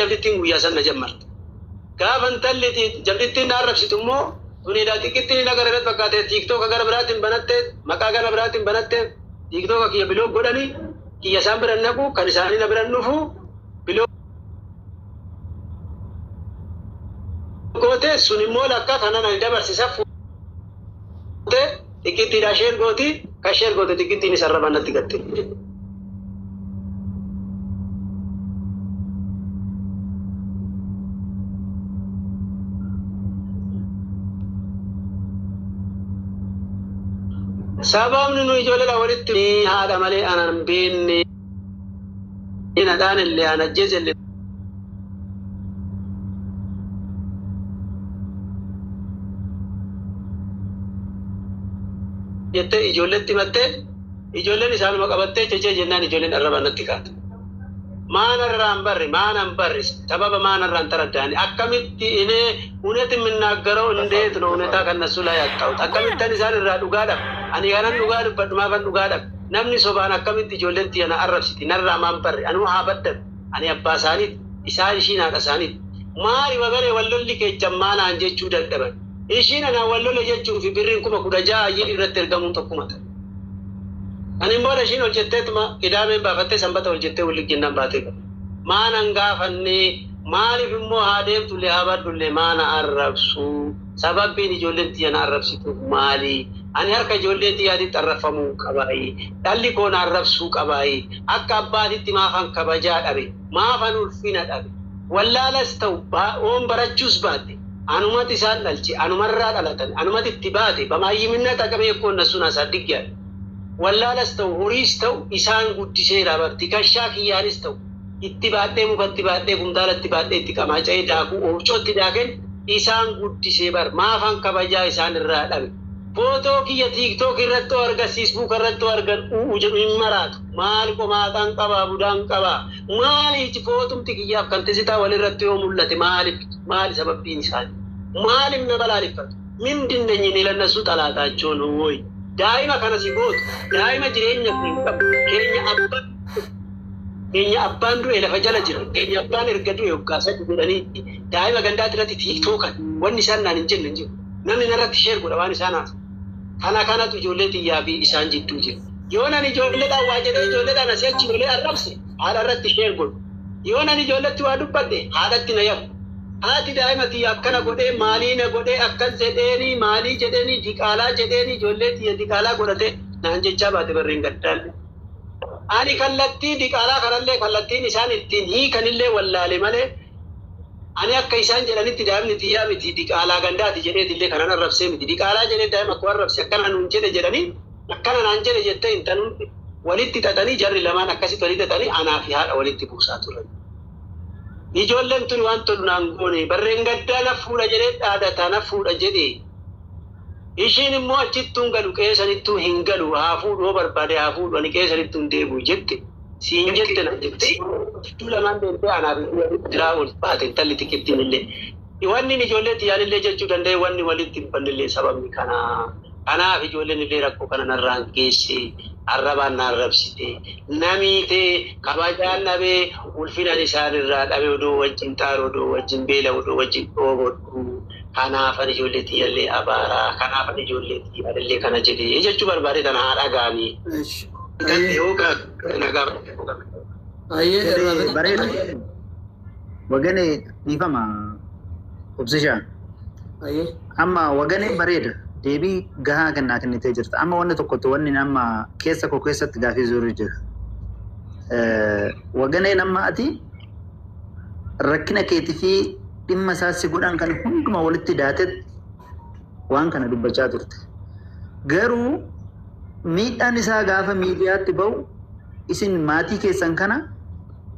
Jabdittiin guyyaa sana jammarte. Gaafa intalli jabdittiin na arrabsitu immoo tuniidha xiqqittiin na gara irratti fakkaate TikTok gara biraatiin banatte, maqaa gara biraatiin banatte. TikTok kiyya block godhanii, kiyya isaan bira naqu, kan isaanii na bira dhufu block goote. Sun immoo lakka kanan ani dabarsisa fuute xiqqittiidha share gooti, kan share goote xiqqittiin isa arraba natti gatte. Sababni nu ijoolleedha walitti haadha malee anan beenne nadhaan illee an ajjeese illee jettee ijoolletti himattee, ijoolleen isaanuma qabattee cecee jennaan ijoolleen arraba natti kaate. Maanarraan barre, maanan barre, sababa maanarraan taraddaani akkamitti እኔ እውነት የምናገረው እንዴት ነው? እውነታ ከነሱ ላይ ያጣሁት akkamittan isaan irraa dhugaa dhab ani kanan dhugaa dubbadhu maafan dhugaa dhab? Namni sobaan akkamitti ijoolleen tiyya na arrabsiti? Narraa maan barre? Anuu haa baddan, ani abbaa isaaniit, isaan ishiin haadha isaaniit. Maali wagaree wallolli keechan maanaan jechuu dadhaban? Ishiin anaan wallolle jechuu fi birriin 16,000 ayyii irratti ergamuun tokkuma ta'e. Anin booda ishiin hojjetteetuma qidaameen baafattee sanbata hojjettee waliin jennaan baatee qaba. Maanan gaafannee maaliif immoo haa deemtullee haa baddullee maana arrabsu? Sababbiin ijoolleen tiyya na arrabsituuf maali? Ani harka ijoollee tiyyaatitti arrabfamuu qabaayi? Dhalli koo na arrabsuu qabaayi? Akka abbaatitti maafan kabajaa dhabe? Maafan ulfina dhabe? Wallaalas ta'u oon barachuus baate anumati isaan dhalche, anumarraa dhalatan, anumati itti baate በማይምነት አቅሜ እኮ እነሱን አሳድጌያለሁ። Wallaalas ta'u horiis ta'u isaan guddiseera barti kashaa kiyyaanis ta'u itti baadhee, mukatti baadhee, kumtaalatti baadhee, itti qamaaca'ee daakuu oomcootti daaken isaan guddisee bar. Maafan kabajaa isaan irraa dhabe? Footoo kiyya TikTok irratti argan, Facebook irratti argan, u'u jedhu, hin maraatu. Maal qomaaxaan qabaa, budaan qabaa? Maaliif footumti kiyyaaf kan tisitaa walirratti yoo mul'ate maaliif, maali sababbiin isaanii? Maaliif na balaaleffatu? ምንድን ነኝ እኔ ለእነሱ? ጠላታቸው ነው ወይ? Daa'ima kana si gootu, daa'ima jireenya hin qabu, keenya abbaan, keenya abbaan du'e lafa jala jira, keenya abbaan erga du'e waggaa 3 godhanii daa'ima gandaati irratti TikTokan wanni isaan naan hin jenne hin jiru. Namni narratti share godha waan isaan haasa. Kana kanatu ijoollee xiyyaa fi isaan jidduu jiru. Yoo nan ijoolleedhaan waa jedhee ijoolleedhaan asii achi lolee arrabse, haadha irratti share godhu. Yoo nan ijoolletti waa dubbadhe, haadhatti na yabu. Haati daa'ima tiyya akkana godhee, maalii na godhee, akkas jedheenii, maalii jedheenii, diqaalaa jedheenii, ijoollee tiyya diqaalaa godhate naan jechaa baate barreen gaddaalle. Ani kallattii diqaalaa kanallee kallattiin isaan ittiin hiikanillee wallaale malee, ani akka isaan jedhanitti daa'imni tiyyaa miti, diqaalaa gandaati jedheetillee kanan arrabsee miti. Diqaalaa jedhee daa'ima akkuma arrabse akkana nuun jedhe jedhanii, akkana naan jedhe jettee intanuun walitti xaxanii, jarri lamaan akkasitti walitti xaxanii anaa fi haadha walitti buusaa turan. Ijoolleen tun waan tolu naan goone. Barreen gaddaa na fuudha jedhee dhaadata, na fuudha jedhee. Ishiin immoo achittuu hin galu, qeessanittuu hin galu, haa fuudhu, yoo barbaade haa fuudhu, ani qeessanittuu hin deebi'u jette. Siin jette na jette. Gidduu lamaan deemtee anaaf biraa ol baate intalli xiqqittiin illee. Wanni ijoollee xiyyaan jechuu danda'e, wanni walitti hin bannellee sababni kana. Kanaaf ijoolleen illee rakkoo kana narraan geesse, arrabaan na arrabsite, namiitee kabajaan dhabee, ulfinan isaan irraa dhabe, odoo wajjin xaaru, odoo wajjin beela, odoo wajjin dhoobodhu. Kanaafan ijoollee xiyyallee abaaraa, kanaafan ijoollee xiyyaallee kana jedhee jechuu barbaade, tana haa dhagaanii. Yoo nagaa. Ayyee. Bareeda. Wagane, dhiifama obsishaan. Ayyee. Amma waganee bareeda. Deebii gahaa kennaa kennitee jirta. Amma wanni tokkotti wanni amma keessa koo keessatti gaafii zuurri jira. Waganeen amma ati rakkina keetii fi dhimma isaa si godhan kan hunduma walitti daatetti waan kana dubbachaa turte. Garuu miidhaan isaa gaafa miidiyaatti bahu isin maatii keessan kana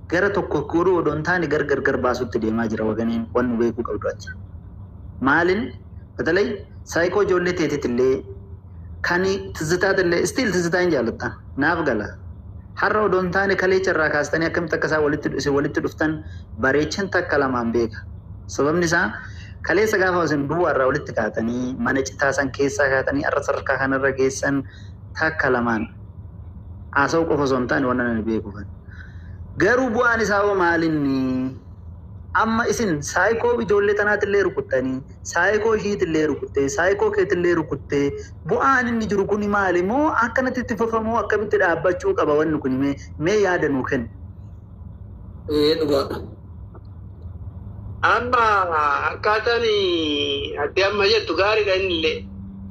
gara tokko godhuu odoo hin taane gar gargar baasutti deemaa jira waganeen, wanni beekuu qabdu ati. Maalin በተለይ saayikoo ijoollee teetitillee kan tizitaatillee still tizitaa hin jaalattan naaf gala. Har'a odoo hin taane kaleecha irraa kaastanii akkamitti akka isaan walitti isin walitti dhuftan bareechan takka lamaan beeka. Sababni isaa kaleessa gaafa isin duwwaa irraa walitti kaatanii mana citaa san keessaa kaatanii har'a sadarkaa kanarra geessan takka lamaan haasa'uu qofa osoo hin taane waan ani beeku. Garuu bu'aan isaa hoo maalinni? Amma isin saayikoo ijoollee tanaatillee rukuttanii, saayikoo ishiitillee rukuttee, saayikoo keetillee rukuttee, bu'aan inni jiru kuni maali? Moo akkanatti itti fufamoo akkamitti dhaabbachuu qaba wanni kuni? Mee yaada nuu kenni. Ee, dhugaadha. Amma akkaataan ati amma jettu gaariidha innillee.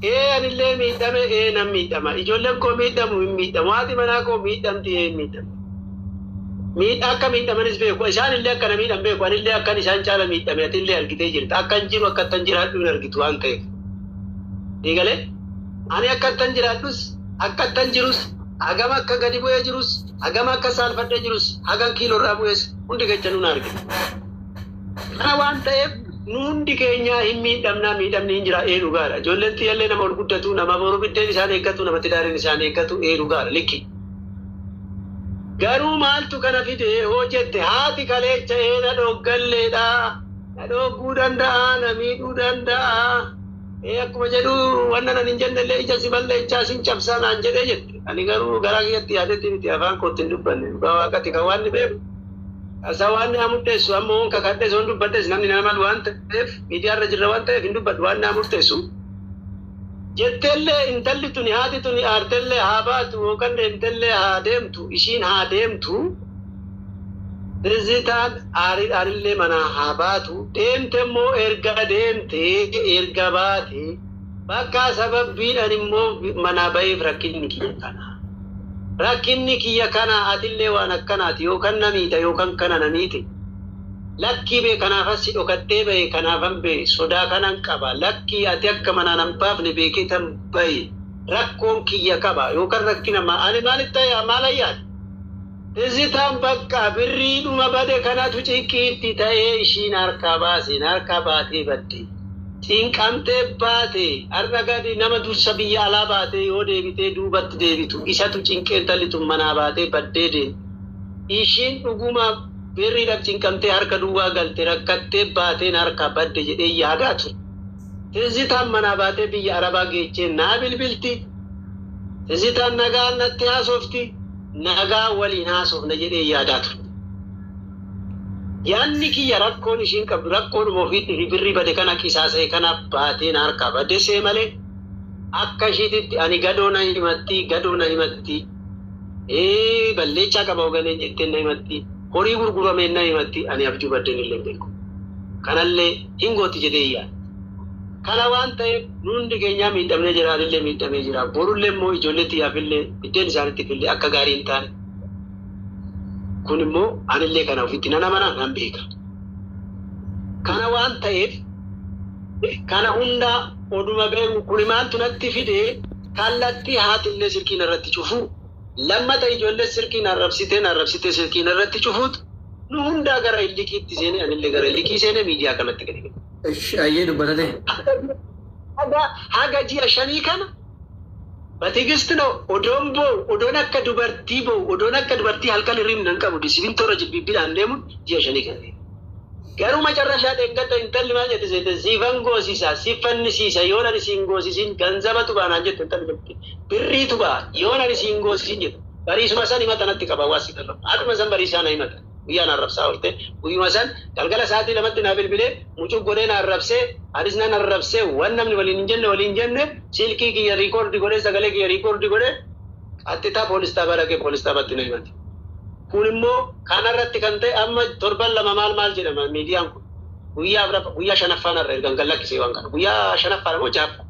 Ee, anillee miidhame, ee, nan miidhama. Ijoolleen koo miidhamu, hin miidhamu. Haati manaa koo miidhamti, ee, hin miidhamu. Miidha akka miidhamanis beeku. Isaan illee akka na miidhan beeku. Anillee akkan isaan caala miidhame atillee argitee jirta. Akkan jiru, akka ittan jiraadhu hin argitu waan ta'eef. Ni galee? Ani akka ittan jiraadhus, akka ittan jirus, hagam akka gadi bu'ee jirus, hagam akka saalfadhee jirus, hagam kiiloo irraa bu'es hundi keessa nu argina. Kana waan ta'eef nu hundi keenya hin miidhamnaa, miidhamni hin jira, ee, dhugaadha. Ijoolleen xiyyallee nama ol guddatu, nama boru biddeen isaan eeggatu, nama tidaariin isaan eeggatu, ee, dhugaadha, likki. Garuu maaltu kana fide hoo jette, haati kaleecha ee na dhooggalleedha. Na dhoogguu danda'a, na miidhuu danda'a. Ee, akkuma jedhu wanna nan hin jennellee ija si balleechaa sin cabsaa naan jedhee jette. Ani garuu garaa kiyyatti yaadetti miti, afaan kootti hin dubbanne. Dhugaa Waaqatti kan waan ni beeku. Asa waan naa murteessu amma hoon kakadhes hoon dubbadhes namni nama waan ta'eef, miidiyaa irra jirra waan ta'eef hin dubbadhu waan naa murteessu. Jetteellee intalli tuni, haati tuni aartellee haa baatu yookaan deemtellee haa deemtu, ishiin haa deemtu. Tizzitaan aariidhaanillee manaa haa baatu, deemte immoo erga deemte, erga baate, bakka sababbiidhaan immoo manaa baheef rakkinni kiyya kana. Rakkinni kiyya kana, atillee waan akkanaati yookaan na miita yookaan kana na miite. Lakkii bee, kanaafas si dhokadhee bahe, kanaafan bahe, sodaa kanan qaba, lakkii ati akka manaa nan baafne beekee tan bahe, rakkoon kiyya qaba yookaan rakkina ani maalitti ta'e maal ayyaadha. Tizzitaan bakka birriidhuma bade kanatu cinqiitti ta'ee ishiin harkaa baaseen harkaa baatee badde. Cinqamtee baate, har'a gadi nama dursa biyya alaa baatee yoo deebitee duubatti deebitu isatu cinqee intalli tun manaa baatee baddee deemte. Ishiin dhuguma birriidhaaf cinqamtee harka duwwaa galte, rakkattee baateen harkaa badde jedhee yaadaa ture. Tizzitaan manaa baatee biyya Arabaa geechee naa bilbilti. Tizzitaan nagaa natti haasofti. Nagaa waliin haasofna jedhee yaadaa ture. Yaanni kiyya rakkoon ishiin qabdu rakkoodhuma ofiitti fi birrii bade kana qisaasa'e kanaaf baateen harkaa badde see malee akka ishiititti ani gadoo na himatti, gadoo na himatti. Ee, balleechaa qaba hoganeen jettee na himatti. Horii gurgurameen na himatti, ani abjuu baddeen illee hin beeku. Kanallee hin gooti jedhee yaada. Kana waan ta'eef nu hundi keenyaa miidhamnee jira, anillee miidhamee jira. Borullee immoo ijoollee xiyyaafillee biddeen isaaniitiif illee akka gaarii hin taane. Kun immoo anillee kana ofitti nan amana, nan beeka. Kana waan ta'eef kana hundaa oduma beeku kuni maaltu natti fide? Kallattii haatillee silkiin irratti cufu, lammata ijoollee silkiin arrabsitee arrabsitee silkiin irratti cufuutu nu hundaa gara illikiitti seenee, anillee gara illikii seenee miidiyaa kanatti gadi gadi. Ayyee, dubbatate. Haga ji'a 5 kana በትዕግስት ነው odoon boo'u, odoon akka dubartii boo'u, odoon akka dubartii halkan hirribna hin qabu, disibintoora jibbiidhaan deemuun ji'a 5 kana. Garuu macarrashaa dheengadda intalli maal jette seete? Siifan goosisa, si fannisiisa, yoon ani siin goosisin ganzabatu baanaan jette intalli jette. Birriitu ba'a yoon ani siin goosisin jette. Bariisuma san himata natti qaba, waa si qarraba. Haadhuma san bariisaa na himata. Guyyaa na arrabsaa oolte. Guyyuma san galgala sa'aatii 2tti naa bilbilee mucuu godhee na arrabsee, anis nan arrabsee, waan namni waliin hin jenne waliin jenne, silkii kiyya record godhee, sagalee kiyya record godhee, qaxxitaa poolis xaabaa dhaqee poolis xaabaatti na himate. Kun immoo kanarratti kan ta'e amma torban 2 maal maal jedhama miidiyaan kun. Guyyaa afuraffaa, guyyaa shanaffaan irra ergan gad lakkisee waan kana. Guyyaa shanaffaa moo jahaffaa?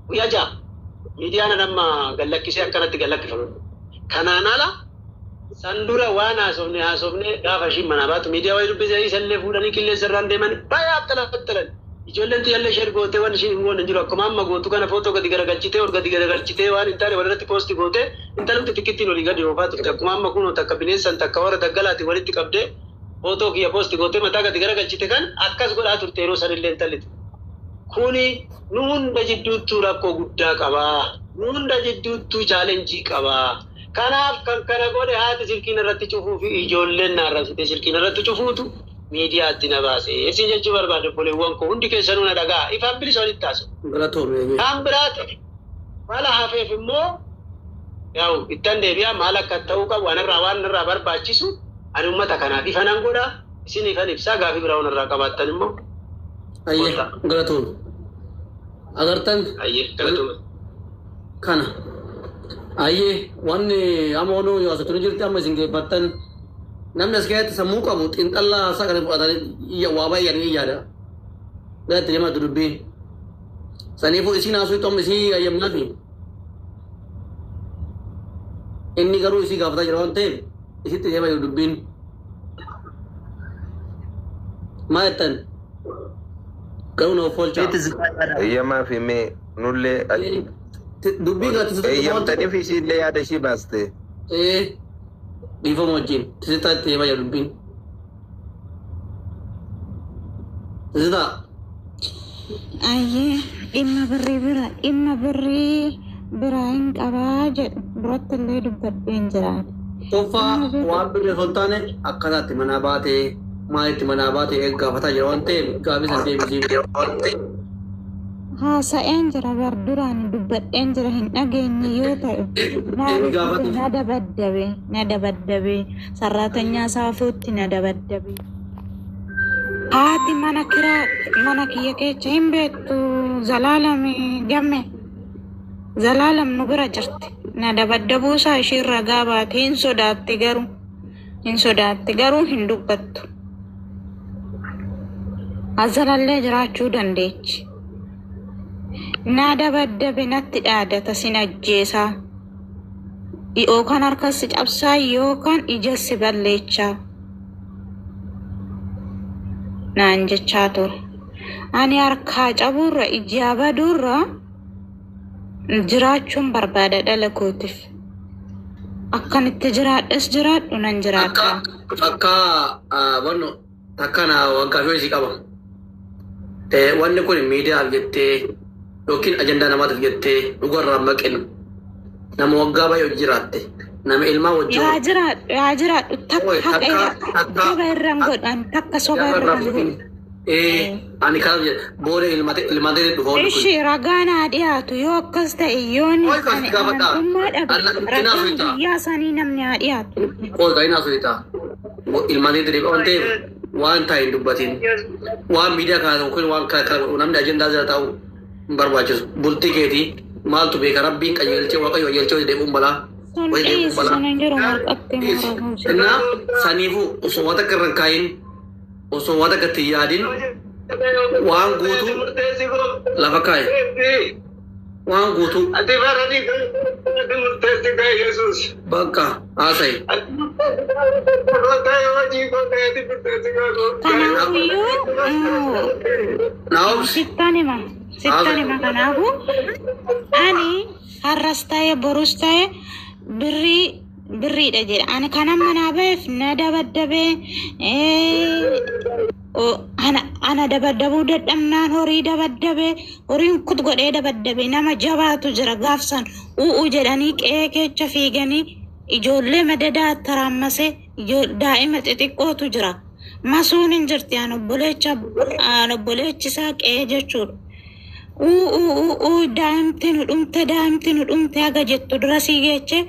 Guyyaa jaha. Miidiyaan amma gad lakkisee akkanatti gad lakkifame. Kanaan ala san dura waan haasofne haasofne, gaafa ishiin manaa baatu miidiyaa wayii dubbisee isallee fuudhanii qilleensa irraan deemanii baay'ee axxalan. Ijoolleen xiyyallee ishee gootee waan ishiin hin goone hin jiru. Akkuma amma gootu kana footoo gadi garagalchitee, ol gadi garagalchitee, waan hin taane walirratti post gootee intalumti xiqqittiin olii gadi oofaa turte. Akkuma amma kunoo takka bineensan takka warra daggalaati walitti qabdee footoo kiyya post gootee mataa gadi garagalchite kan akkas godhaa turte yeroo sanillee intalli. Kuni nu hunda jidduuttuu rakkoo guddaa qabaa. Nu hunda jidduuttuu challenge qabaa. Kanaaf kan kana godhe haati silkiin irratti cufuu fi ijoolleen na arrabsite silkiin irratti cufuutu miidiyaatti na baase. Isin jechuu barbaade, obboleewwan koo, hundi keessanuu na dhagaa. Ifaan bilisa walitti taasisu. Galatoome. Kan biraati mala hafeef immoo yaa'u ittan deebi'a, maal akka ta'uu qabu anarraa waan narraa barbaachisu ani uummata kanaaf ifa nan godha. Isinii kan ibsaa gaafii biraa irraa qabaattan immoo. Ayyee galatoon. Agartan. Ayyee galatoon. Kana. Ayyee wanni amma onuu yoo asirratti jirti amma isin geeffattan namni as keessatti sammuu qabu xiinxallaa haasaa kana fudhatanii waa baay'ee yaada. Galatti deemaa dubbiin. Saniifuu isiin haasuu amma isii ayyamnaafi. Inni garuu isii gaafataa jira waan ta'eef isitti deemaa jiru dubbiin. Maal jettan? Garuu na of oolchaa. Eeyyamaa fi mee nullee Dubbii kana eeyyamtaniif ishiillee yaada ishii baaste. Dhiifama wajjin tisitaa itti deemaa jira dubbiin. Tisitaa. Ayyee dhimma birrii bira dhimma birrii biraa hin qabaa jedhu duratti illee dubbadheen jira. Toffaa waan birrii osoo hin taane akkataatti manaa baatee maalitti manaa baatee gaafataa jira waan ta'eef gaafii san deebisiif. Haasa'een jira bar duraan dubbadheen jira hin dhageenye yoo ta'e maaliif na dabaddabe na dabaddabe sarraatanyaa saafuutti na dabaddabe. Haati mana kiraa mana kiyya keessa hin beektu Zalaalam gamme Zalaalam nu bira jirti. Na dabaddabuusaa ishiin ragaa baate hin sodaatti garuu hin sodaatti garuu hin dubbattu. Azalallee jiraachuu dandeechi. Na dabaddabe natti dhaadata sin ajjeesaa. Yookaan harkas cabsaa yookaan ijas si balleechaa. Naan jechaa ture. Ani harkaa cabuurra ijaa baduurra jiraachuun barbaada dhala kootiif. Akkanitti jiraadhes jiraadhu nan jiraadha. Akka wanno takka na waggaa fi qaba. Wanni kun miidiyaaf jettee yookiin ajandaa namaatiif jettee dhugarraa maqin nama waggaa baay'ee hojii jiraatte nama ilmaa wajjin. Yaa jiraadhu yaa jiraadhu takka haqa soba irraan godhan takka soba irraan godhan. Ani kana jedhe booda ilmaatee dhufa. Ishi ragaan haa dhiyaatu yoo akkas ta'e yoo ani amantummaa dhabe ragaan guyyaa sanii namni haa dhiyaatu. Qoy kan inni haasofita. Ilmaatee dhufa waan ta'eef waan taa'e hin dubbatin. Waan miidiyaa kana yookiin waan kana namni ajandaa jira taa'u hin barbaachisu. Bultii keetii maaltu beeka rabbiin qajeelchee waaqayyo qajeelchee deebi'uun balaa. Sun dhiisi sun hin jiru marqatti muramu. Innaa saniifuu osoo waan takka irra hin kaayin osoo waan takka itti yaadin waan guutuu lafa kaaye. Waan guutuu. Ati baranii murteessi ka'e Yesuus. Bakka haasa'i. Kanaafiyyuu sittan hima sittan hima kanaafuu ani har'as ta'e borus ta'e birrii birriidha jedha. Ani kanan manaa ba'eef na dabaddabee ana dabaddabuu dadhabnaan horii dabaddabee horiin kut godhee dabaddabee nama jabaatu jira gaafsan u'u jedhanii qe'ee keessa fiiganii ijoollee madadaa taraammasee daa'ima xixiqqootu jira. Masuun hin jirti an obboleecha an obboleechisaa qe'ee jechuudha. U'u daa'imti nu dhumte daa'imti nu dhumte haga jettu dura sii geeche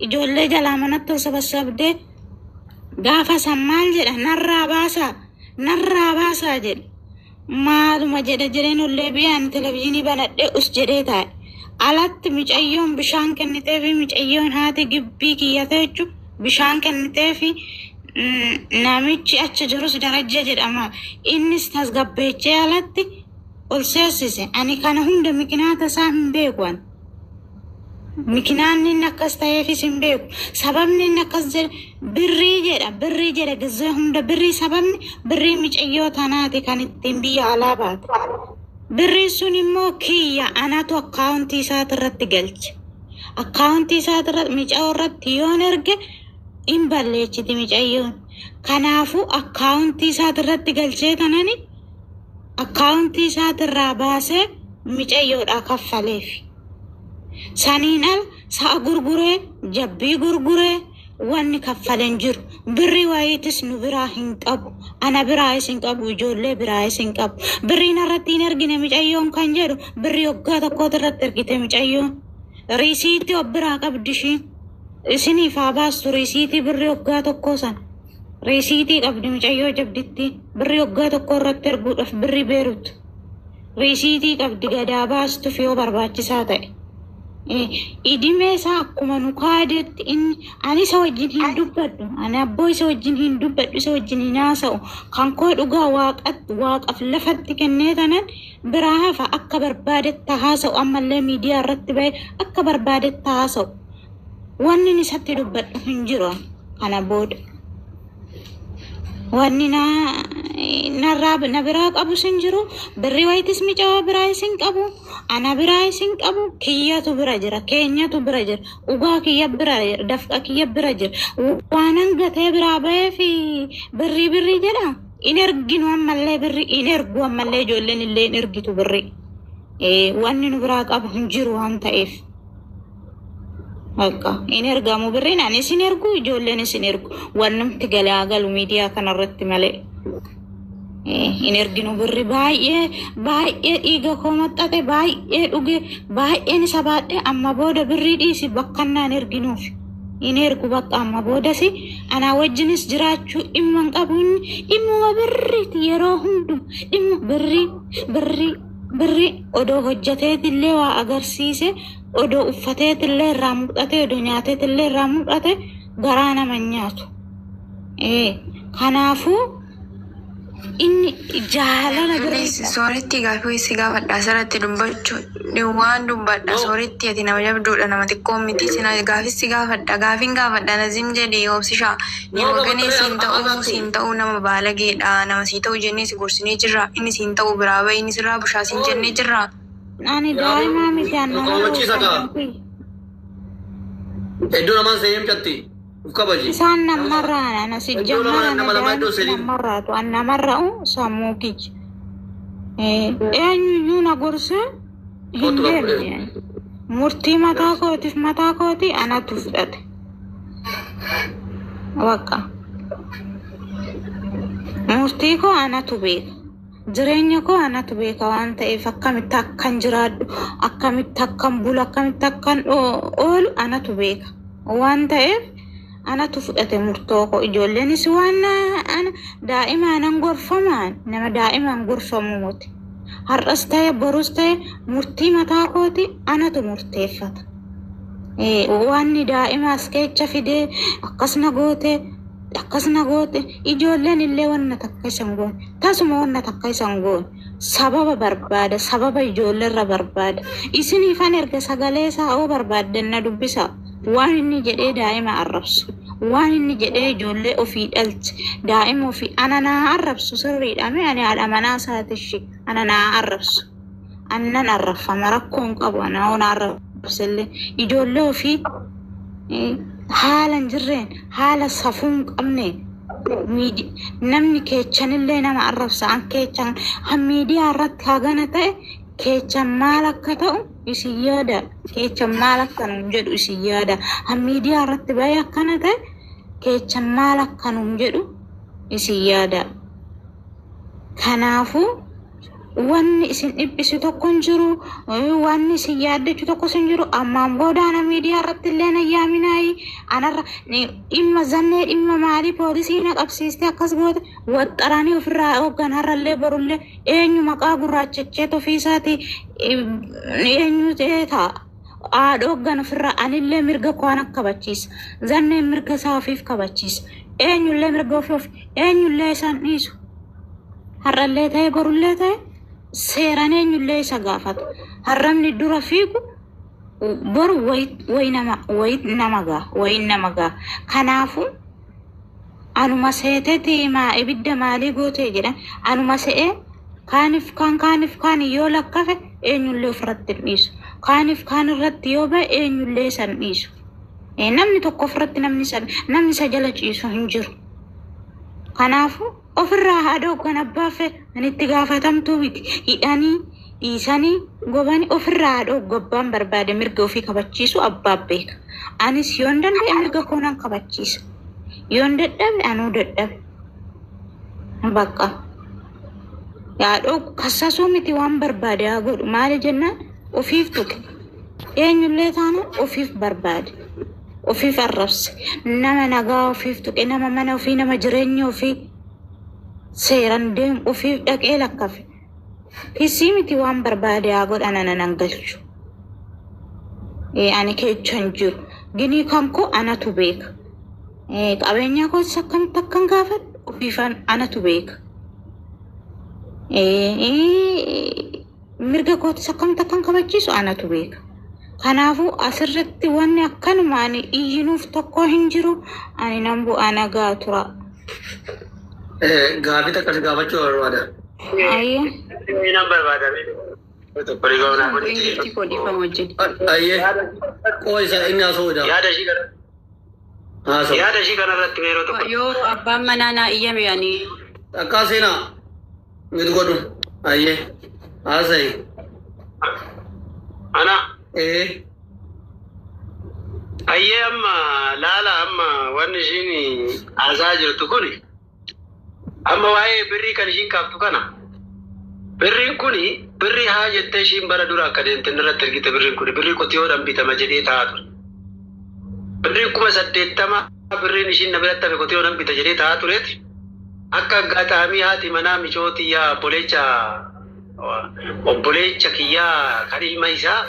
ijoollee jalaa manatti ol sabassabdee gaafa san maal jedha narraa baasaa narraa baasaa jedhe. Maaluma jedha jedheen ollee biyyaan televizyiinii banadhee us jedhee taa'e. Alatti mucayyoon bishaan kenniteefi mucayyoon haati gibbii kiyyate jechuun bishaan kenniteefi namichi achi jirus Darajja jedhama. Innis tasgabbeechee alatti ol seessise. Ani kana hunda mikinaata isaa hin beeku ani. Mikinaan inni akkas ta'eefis hin beeku. Sababni inni akkas jedhe birrii jedha birrii jedha gizee hunda birrii sababni birrii mucayyoo tanaati kan ittiin biyya alaa baate. Birrii sun immoo kiyya anatu akkaawuntii isaati irratti galche. Akkaawuntii isaati irratti mucayyoo irratti yoon erge hin balleechiti mucayyoon. Kanaafuu akkaawuntii isaati irratti galchee tanani akkaawuntii isaati irraa baasee mucayyoodhaa kaffaleef. Saniin al sa'a gurguree jabbii gurguree wanni kaffaleen jiru. Birrii wayiitis nu biraa hin qabu. Ana biraayis hin qabu. Ijoollee biraayis hin qabu. Birriin irratti hin ergine mucayyoon kan jedhu birrii waggaa tokkooti irratti ergite mucayyoon. Riisiitii of biraa qabdi ishiin. Isiniif haa baastu riisiitii birrii waggaa tokkoo sana. Riisiitii qabdi mucayyoo jabditti birrii waggaa tokko irratti erguudhaaf birrii Beerut. Riisiitii qabdi gadaa baastuuf yoo barbaachisaa ta'e. Idimee isaa akkuma nu kaadetti inni ani isa wajjin hin dubbadhu. Ani abboo isa wajjin hin dubbadhu, isa wajjin hin haasa'u. Kan koo dhugaa waaqatti waaqaaf lafatti kennee tanan biraa hafa akka barbaadetti haasa'u ammallee miidiyaa irratti ba'e akka barbaadetti haasa'u. Wanni inni isatti dubbadhu hin jiru kana booda. Wanni na narraa na biraa qabus hin jiru. Birrii wayitis micaawaa biraa isin qabu. Ana biraa isin qabu. Kiyyatu bira jira. Keenyatu bira jira. Dhugaa kiyya bira jira. Dafqa kiyya bira jira. Waan hangatee biraa bahee fi birrii birrii jedha. In erginu ammallee birrii in ergu ammallee ijoolleen illee in ergitu birrii. Wanni nu biraa qabu hin jiru waan ta'eef. Bakka in ergamu birriin ani isin ergu ijoolleen isin ergu wannumti galaa galu miidiyaa kanarratti malee. In erginu birri baay'ee baay'ee dhiiga koo maxxate baay'ee dhuge baay'een isa baadhe amma booda birrii dhiisi bakka innaan erginuuf. In ergu bakka amma boodasi anaa wajjinis jiraachuu dhimma hin qabu inni dhimmuma birriiti yeroo hundu dhimma birrii birrii birrii odoo hojjateetillee waa agarsiise odoo uffateetillee irraa mul'ate odoo nyaateetillee irraa mul'ate garaa nama hin nyaatu. Kanaafuu inni jaalala birrii Sooretti gaafii si gaafadha asirratti dubbachuu waan dubbadha sooretti ati nama jabduudha nama xiqqoo miti sina gaafii si gaafadha gaafiin gaafadha nazim jedhi obsisha ni hoogganee siin ta'uu siin ta'uu nama baalageedha nama sii ta'uu jennee si gorsinee jirra inni siin ta'uu biraa bahi inni sirraa bushaa siin jennee jirra. Ani daa'imaa miti an nama Kabachiisa kaa. Iddoo namaan seenee mucatti. Uf kabaji. Isaan namarraa ana si Iddoo jammara nama lama iddoo sadii. namarraatu an namarra'u sammuu kiyya. Eenyuyyuu na gorsee hin Kootu bakka deemne. Murtii mataa kootiif mataa kooti anatu fudhate. Bakka. Murtii koo anatu beeka. Jireenya koo anatu beeka waan ta'eef akkamitti akkan jiraadhu, akkamitti akkan bulu, akkamitti akkan oolu anatu beeka. Waan ta'eef anatu fudhate murtoo koo. Ijoolleenis waan ana daa'imaan an gorfamaan nama daa'imaan gorfamu miti. Har'as ta'e borus ta'e murtii mataa kooti anatu murteeffata. Wanni daa'imaas keecha fidee akkas na goote akkas na goote ijoolleen illee wanna takka isan goone tasuma wanna takka isan goone sababa barbaada sababa ijoolleerra barbaada isiniifan erga sagalee isaa oo barbaaddan na dubbisa waan inni jedhee daa'ima arrabsu waan inni jedhee ijoollee ofii dhalche daa'ima ofii ana naa arrabsu sirriidha mee ani haadha manaa isaatishi ana naa arrabsu annan arrabfama rakkoo hin qabu ana oon arrabsillee ijoollee ofii haala hin jirreen haala safuu hin qabne namni keechanillee nama arrabsa an keechan han miidiyaa irratti hagana ta'e keechan maal akka ta'u isin yaada keechan maal akka nuun jedhu isin yaada han miidiyaa irratti ba'ee akkana ta'e keechan maal akka nuun jedhu isin yaada. Kanaafuu wanni isin dhiphisu tokko hin jiru, wanni isin yaaddachu tokko hin jiru. Ammaan booda ana miidiyaa irratti illee na yaaminaayi. Anarra dhimma zannee dhimma maalii poolisii na qabsiiste akkas goote waxxaranii ofirraa hooggan har'allee borullee eenyu maqaa gurraachacheet ofiisaati eenyu ta'ee taa'a. Haadha hooggan ofirraa anillee mirga koo ana kabachiisa. Zanneen mirga isaa ofiif kabachiisa. Eenyullee mirga ofii of eenyullee isaan dhiisu. Har'allee ta'e borullee ta'e seeraan eenyullee isa gaafata. Har'amni dura fiigu boru wayi nama gaa wayi nama gaa. Kanaafuu anuma seeteeti maa ibidda maalii gootee jedhan anuma se'ee kaaniif kaan kaaniif kaan yoo lakkafe eenyullee ofirratti hin dhiisu. Kaaniif kaan irratti yoo ba'e eenyullee isa hin dhiisu. Namni tokko ofirratti namni isa jala ciisu hin jiru. Kanaafuu ofirraa haadha hooggan abbaa fe'e ani itti gaafatamtuu miti. Hidhanii dhiisanii gobanii ofirraa haadha abbaan barbaade mirga ofii kabachiisu abbaan beeka. Anis yoon danda'e mirga koo nan kabachiisa. Yoon dadhabe anuu dadhabe. Bakka. Yaadhoo kassasuu miti waan barbaade haa godhu. Maali jennaan ofiif tuqe. Eenyullee taanaan ofiif barbaade. Ofiif arrabse. Nama nagaa ofiif tuqe, nama mana ofii, nama jireenya ofii seeran deemu ofiif dhaqee lakkafe. Kisii miti waan barbaade haa godhan ana nan galchu. Ani keessa hin jiru. Ginii kan koo anatu beeka. Qabeenya koos akkamitti akkan gaafadhu ofiifan anatu beeka. Mirga kootis akkamitti akkan kabachiisu anatu beeka. Kanaafuu asirratti wanni akkanumaan iyyinuuf tokko hin jiru. Ani nan bu'aa nagaa tura. Gaafii takka si gaafachuu barbaada. Ayyee. Nan barbaada. Tokko rigaa Ingilifti koo dhiifama wajjin. Ayyee. Qoo isa inni haasa'uudha. Yaada ishii kana Haasa'u. yaada ishii kanarratti yeroo tokko. Yoo abbaan manaa naa iyyame ani Takkaa seenaa. Miti godhu. Ayyee. Haasa'i. Ana Ee. ayyee amma laala amma wanni ishiin haasaa jirtu kun amma waa'ee birrii kan ishiin kaaftu kana birriin kun birrii haa jettee ishiin bara dura akka deemte irratti ergite birriin kun birrii qotiyoodhaan bitama jedhee taa'aa ture. Birriin 80,000 birriin ishiin na biratti hafe qotiyoodhaan bita jedhee taa'aa tureeti. Akka aggaataamii haati manaa michootiyyaa obboleecha kiyyaa kan ilma isaa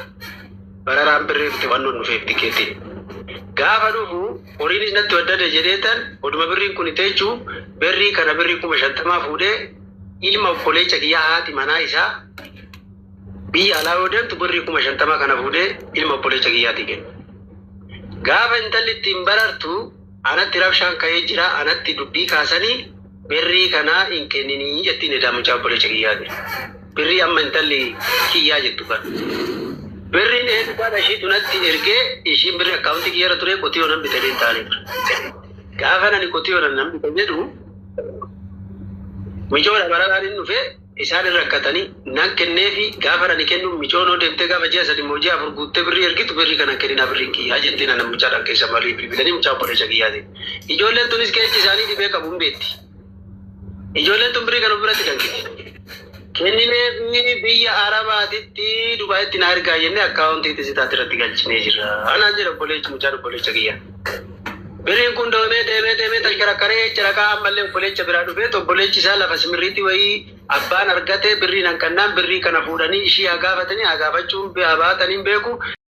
bararaan birrii bite wannoon dhufeef tikeetiin. Gaafa dhufu horiinis natti waddade jedheetan oduma birriin kun teechuu birrii kana birrii 50,000 fuudhee ilma obboleecha kiyyaa haati manaa isaa biyya alaa yoo deemtu birrii 50,000 kana fuudhee ilma obboleecha kiyyaatii kenna. Gaafa intalli ittiin barartu anatti rabshaan ka'ee jira anatti dubbii kaasanii birrii kanaa hin kenninii jettiin edaa mucaa obboleecha kiyyaati. Birrii amma intalli kiyyaa jettu kana. Birriin eegdaan ishiitu natti ergee ishiin birrii akkaawuntii kiyyarra ture qotiyoo nan bitadee taa'anii ture. Gaafa nani qotiyoo nan bita jedhu michoodha bararaan hin dhufe isaan irra rakkatanii nan kenneefi gaafa nani kennu michoon hoo deemtee gaafa ji'a 3 immoo ji'a 4 guuttee birrii ergitu birrii kana kenninaa birriin kiyyaa jettiin ana mucaadhaan keessa marii bilbilanii mucaa obboleessa kiyyaatiin. Ijoolleen tunis keessi isaanii dhibee qabu hin beekti. Ijoolleen tun birrii kana biratti danqite. Kennineefi biyya Arabaatitti Dubaayitti na ergaa jennee akkaawuntii tisitaatti irratti galchinee jirra. Anaan jedha obboleechi mucaan obboleessa kiyya. Birriin kun deemee deemee deemee tashkarakkaree caraqaa ammallee obboleecha biraa dhufee obboleechi isaa lafa simirriitti wayii abbaan argate birriin hanqannaan birrii kana fuudhanii ishii haa gaafatanii haa gaafachuun haa baatanii hin beeku.